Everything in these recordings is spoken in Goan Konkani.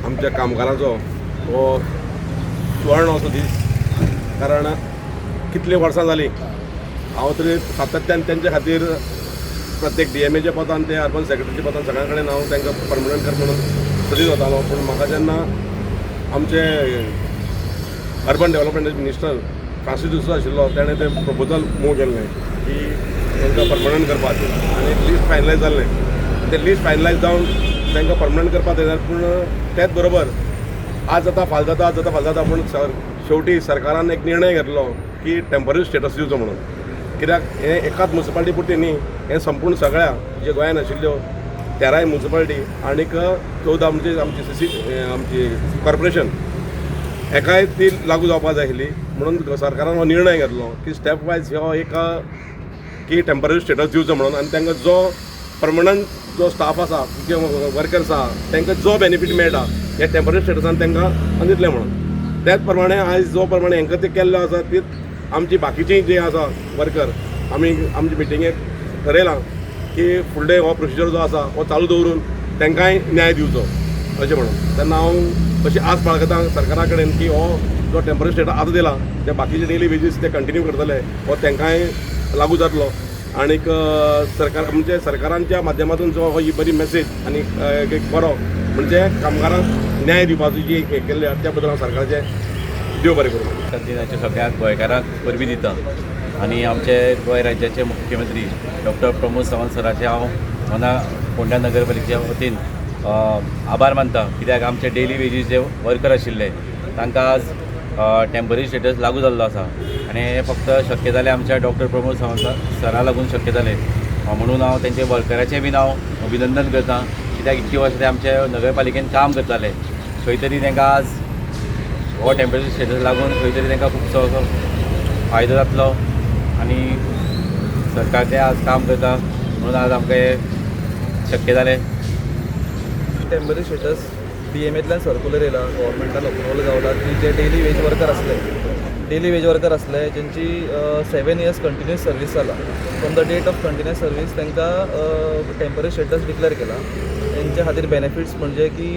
आमच्या कामगारांचो हो सुवर्ण असो दीस, कारण कितलीं वर्सां जालीं हांव तरी सातत्यान तेंच्या खातीर प्रत्येक डीएमएच्या पदान ते अर्बन सेक्रेटरीच्या पदान सगळ्यां कडेन हांव तांकां परमनंट कर म्हणून सदींच वतालो. पूण म्हाका जेन्ना आमचे urban development minister Francis D'Souza आशिल्लो, तेणें तें प्रपोजल मूव केल्लें की तांकां परमनंट करपाचें आनी एक लिस्ट फायनलायज जाल्लें. तें लिस्ट फायनलायज जावन तांकां परमनंट करपाक जाय, पूण तेच बरोबर आज जाता फाल जाता, आज जाता फाल जाता, पूण शेवटी सरकारान एक निर्णय घेतलो की टेंपररी स्टेटस दिवचो म्हणून. कित्याक हें एकाच मुन्सिपालिटी पुरती न्ही, हें संपूर्ण सगळ्या जे गोंयान आशिल्ल्यो 13 मुन्सिपालिटी आनीक 14 म्हणजे आमची सीसी, आमची कॉर्पोरेशन एकाय ती लागू जावपा जाय आशिल्ली. म्हणून सरकारान हो निर्णय घेतलो की स्टेप वायज हो एक की टेंपररी स्टेटस दिवचो म्हणून आनी तांकां जो परमनंट जो स्टाफ आसा, जे वर्कर्स आसा, तांकां जो बेनिफीट मेळटा ह्या टेंपररी स्टेटसान तांकां दितले म्हणून. त्याच प्रमाणे आयज जो प्रमाणे हांकां ते केल्लो आसा, ती आमची बाकीची जे आसा वर्कर, आमी आमचे मिटिंगेक ठरयलां की फुडले हो प्रोसिजर जो आसा हो चालू दवरून तांकांय न्याय दिवचो अशें म्हणून. तेन्ना हांव अशी आस बाळगता सरकारा कडेन की हो जो टेंपररी स्टेटस आतां दिला, ते बाकीचे डेली वेजीस ते कंटिन्यू करतले, हो तांकांय लागू जातलो. आणीक सरकार म्हणजे सरकारांच्या माध्यमातून जो हो ही बरी मेसेज आनी एक बरो म्हणजे कामगारांक न्याय दिवपाचो जी हें केल्ली आसा, त्या बद्दल हांव सरकाराचें देव बरें करूं. दिनाच्या सगळ्या गोंयकारांक परबीं दिता आनी आमचे गोंय राज्याचे मुख्यमंत्री डॉक्टर प्रमोद सावंत सराचे हांव मना फोंड्या नगरपालिकेच्या वतीन आभार मानता, कित्याक आमचे डेली वेजीस जे वर्कर आशिल्ले तांकां आज टेंपररी स्टेटस लागू जाल्लो आसा आनी हें फक्त शक्य जालें आमच्या डॉक्टर प्रमोद सावंत सरा लागून शक्य जालें. म्हणून हांव तेंचे वर्कराचें बीन हांव अभिनंदन करता, कित्याक इतकी वर्सां ते आमच्या नगरपालिकेन काम करताले. खंय तरी तांकां आज हो टेंपररी स्टेटस लागून खंय तरी तांकां खुबसो असो फायदो जातलो आनी सरकार तें आज काम करता म्हणून आज आमकां हें शक्य जालें. टेंपररी स्टेटस डीएमएतल्यान सर्कुलर येयला, गव्हर्मेंटान अप्रुवल गावला की जे डेली वेज वर्कर आसले, डेली वेज वर्कर आसले जेंची 7 इयर्स कंटिन्युअस सर्वीस जाला, from the date of continuous service तांकां टेंपररी स्टेटस डिक्लेअर केला. तेंच्या खातीर बेनिफिट्स म्हणजे की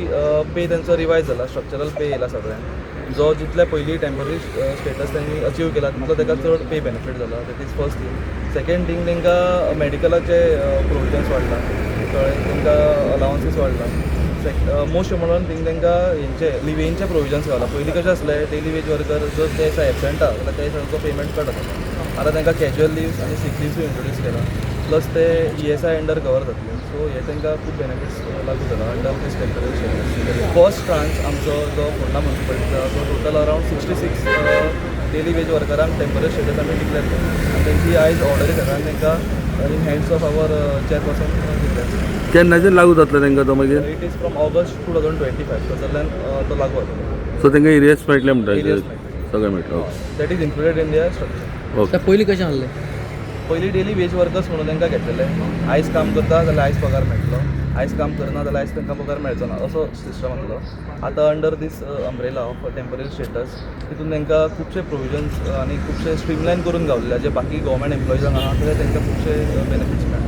पे तेंचो रिवायज जाला, स्ट्रक्चरल पे येयला सगळ्यांक. जो जितले पयलीं टेंपररी स्टेटस तेंणी अचीव केला तितलो ताका चड पे बेनिफीट जाला. That is first thing. Second thing, तांकां मेडिकलाचे प्रोविजन्स वाडला, कळ्ळें? तांकां अलावन्सीस वाडला. मोस्ट इम्पॉर्टंट थिंग, तांकां हेंचे लिव्हींचे प्रोविजन्स घाला. पयलीं कशें आसलें, डेली वेज वर्कर जर ते दिसा एबसेंट आहा जाल्यार त्या दिसा तांचो पेमेंट कट जातालो. आतां तांकां कॅज्युअल लिव्स आनी सीक लिव्सूय इंट्रोड्यूस केला, प्लस ते ईएसआय अंडर कवर जातले. सो हे तांकां खूब बेनिफिट्स लागू जाला under this temporary status. First tranche आमचो जो फोंडा मुन्सिपालिटीचो, तो total around 66 daily wage वर्करांक टेंपररी स्टेटस आमी डिक्लेअर केला आनी तेंची आयज ऑर्डरी सगळ्यांक तांकां in hands of our chairperson declare. केन्नाच्यान लागू जातलो तांकां तो मागीर? It is from August 2025 थंयसरल्यान तो लागू जातलो. सो तांकां एरियर्स मेळटले म्हणटा? Arrears मेळटले. सगळें मेळटलें. That is included in their structure. Okay. पयलीं कशें आहलें? पयलीं डेली वेज वर्कर्स म्हणून तांकां घेतलेले. आयज काम करता जाल्यार आयज पगार मेळटलो, आयज काम करना जाल्यार आयज तांकां पगार मेळचो ना, असो सिस्टम आसलो. आतां under this umbrella of temporary status, तितून तांकां खुबशे प्रोविजन्स आनी खुबशे स्ट्रीमलायन करून गावलेले, जे बाकी गव्हर्मेंट एम्प्लॉइजांक आहा, ते तांकां खुबशे बेनिफिट्स मेळटा.